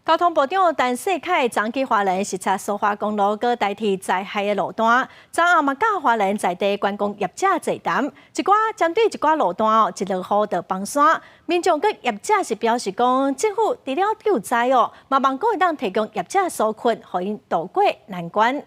交通部長陳世凱昨去花蓮視察蘇花公路閣台鐵災害的路段，昨暗嘛佮花蓮在地觀光業者座談，一寡針對一寡路段哦，一落雨就崩山，民眾佮業者是表示講，政府除了救災哦，嘛望閣會當提供業者紓困，予𪜶渡過難關。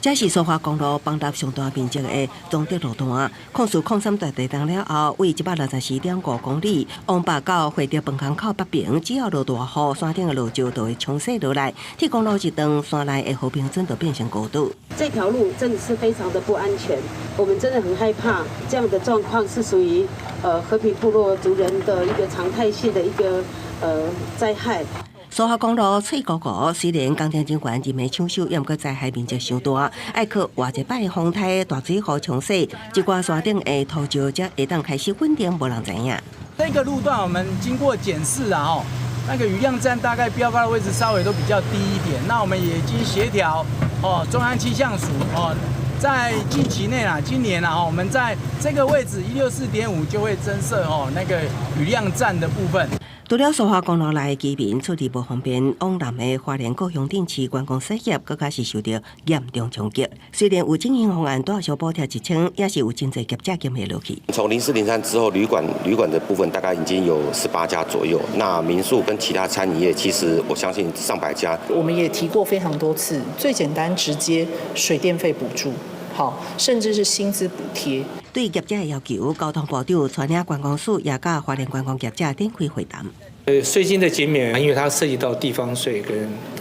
這是蘇花公路崩塌上大面積的忠德路段，04/03大地震了後，位164.5公里，往北到惠德崩坑口北爿，只要落大雨，山頂的落石就會沖洗落來，鐵公路一斷，山內的和平村就變成孤島。這條路真的是非常的不安全，我們真的很害怕這樣的狀況是屬於和平部落族人的一個常態性的一個災害。蘇花公路脆糊糊，雖然工程人員入面搶修，猶毋過災害面積傷大，愛靠偌濟擺風颱大水雨沖洗，一寡山頂的土石才會當開始穩定，無人知影。這個路段我們經過檢視啊，吼，那個雨量站大概標高的位置稍微都比較低一點。那我們也已經協調哦，中央氣象署哦，在近期內啊，今年啊，我們在這個位置164.5就會增設哦那個雨量站的部分。除了蘇花公路內的居民出入無方便，往南的花蓮各鄉鎮市觀光產業，閣較是受著嚴重衝擊。雖然有振興方案，大小補貼1000，也是有真濟業者經袂落去。從04/03之後，旅館的部分大概已經有18家左右。那民宿跟其他餐飲業，其實我相信上百家。我們也提過非常多次，最簡單直接水電費補助，好，甚至是薪資補貼。對業者的要求，交通部長帶領觀光署也佮花蓮觀光業者展開會談。稅金的減免，因為它涉及到地方稅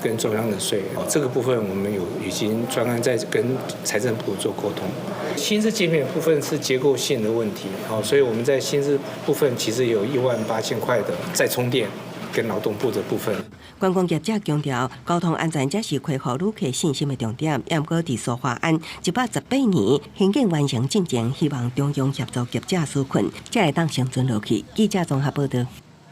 跟中央的稅，這個部分我們有已經專案在跟財政部做溝通。薪資減免部分是結構性的問題，所以我們在薪資部分其實有18,000塊的再充電跟勞動部的部分。觀光業者強調，交通安全才是恢復旅客信心的重點。毋過佇蘇花案118年興建完成進前，希望中央協助業者紓困，才會當生存落去。記者綜合報道。